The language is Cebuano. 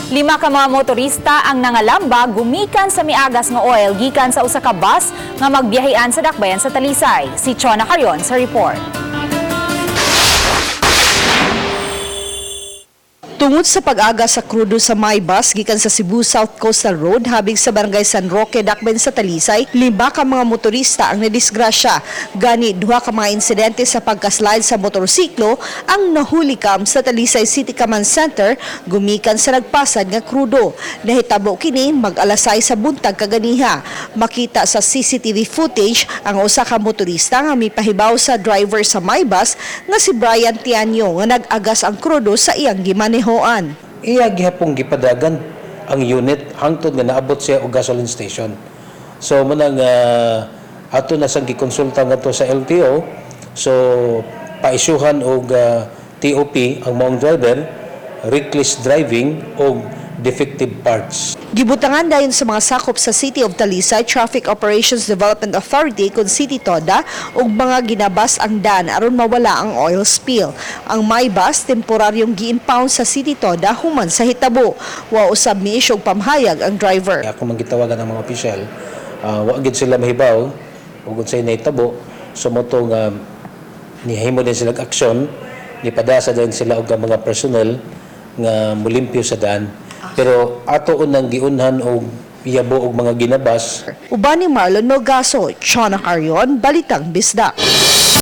Lima ka mga motorista ang nangalamba gumikan sa miagas nga oil gikan sa usa ka bus nga magbiyahean sa dakbayan sa Talisay. Si Chona Carion sa report. Tungod sa pag-aga sa krudo sa Maybus gikan sa Cebu South Coastal Road habig sa Barangay San Roque, Dakbayan sa Talisay, lima ka mga motorista ang nadisgrasya. Gani duha ka mga insidente sa pagkaslide sa motorsiklo ang nahulikam sa Talisay City Command Center gumikan sa nagpasad nga krudo. Nahitabo kini mag-alas 6 sa buntag kaganiha. Makita sa CCTV footage ang usa ka motorista nga mipahibaw sa driver sa Maybus nga si Brian Tianyo nga nag-agas ang krudo sa iyang gimanehoan. Iya gihapong gipadagan ang unit hangtod nga naabot siya og gasoline station. So mao nang ato na sang gikonsulta ngadto sa LTO, so paisyuhan og TOP ang maong driver, reckless driving og defective parts. Gibutangan dayon sa mga sakop sa City of Talisay Traffic Operations Development Authority kon City TODA ug mga ginabas ang daan aron mawala ang oil spill. Ang Maybus temporaryong gi-impound sa City TODA human sa hitabo. Wa usab mi-issue og pamahayag ang driver. Ako man gitawagan ang mga opisyal, wa gid sila mahibaw ug unsay nahitabo. So mao to nga nihimo din sila og aksyon, nipadasa din sila og mga personnel nga mulimpyo sa daan. Pero ato unang giunhan og yabo og mga ginabas. Uban ni Marlon Melgaso, Chona Carion, Balitang Bisdak.